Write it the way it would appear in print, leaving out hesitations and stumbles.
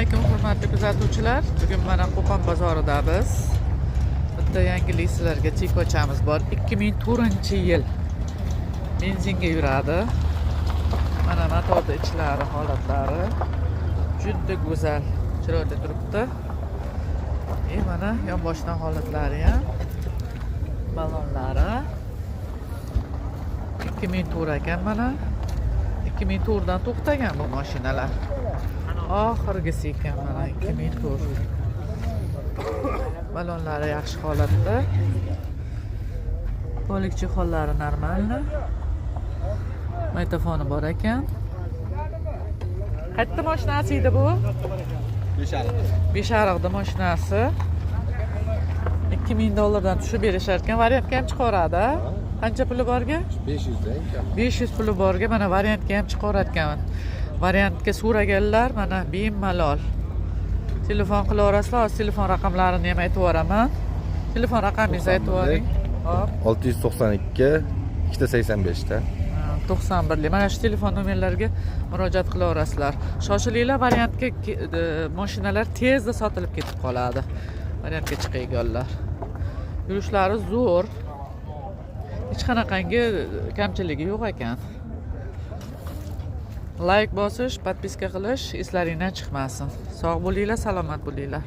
Alaykum, hurmatli kuzatuvchilar. Bugun mana Qo'qon bozoridamiz. Bitta yangilik sizlarga, Tikochamiz bor. 2004-yil. Benzinga yuradi. Mana motorni ichlari, holatlari juda go'zal, chiroyli turibdi. E mana yonboshdan holatlari ham, balonlari. 2004 ekan mana. 2004 dan to'xtagan bu mashinalar. Oxirgisi ekan mana, 2004. Balonlari yaxshi holatda. Полик чехол lari нормально. Magnitofoni bor ekan. Qayerda mashinasi edi bu? Beshariqda mashinasi. 2000 dollardan tushib berishar ekan. Variantga ham chiqaradi. Qancha puli borga? 500 dan kam. 500 puli borga mana variantga ham chiqarar ekan. Variantga so'raganlar mana bemalol telefon qilaverasizlar. Hozir telefon raqamlarini ham aytib yuboraman. Telefon raqamingizni aytib yuboring. Hop. 692 285 ta. 91lik. Mana shu telefon nomerlariga murojaat qilaverasizlar. Shoshilinglar, variantga mashinalar tezda sotilib ketib qoladi. Variantga chiqadiganlar. Yurishlari zo'r. Hech qanaqangi kamchiligi yo'q ekan. Layk bosish, подписка qilish eslaringdan chiqmasin. Sog' bo'linglar, salomat bo'linglar.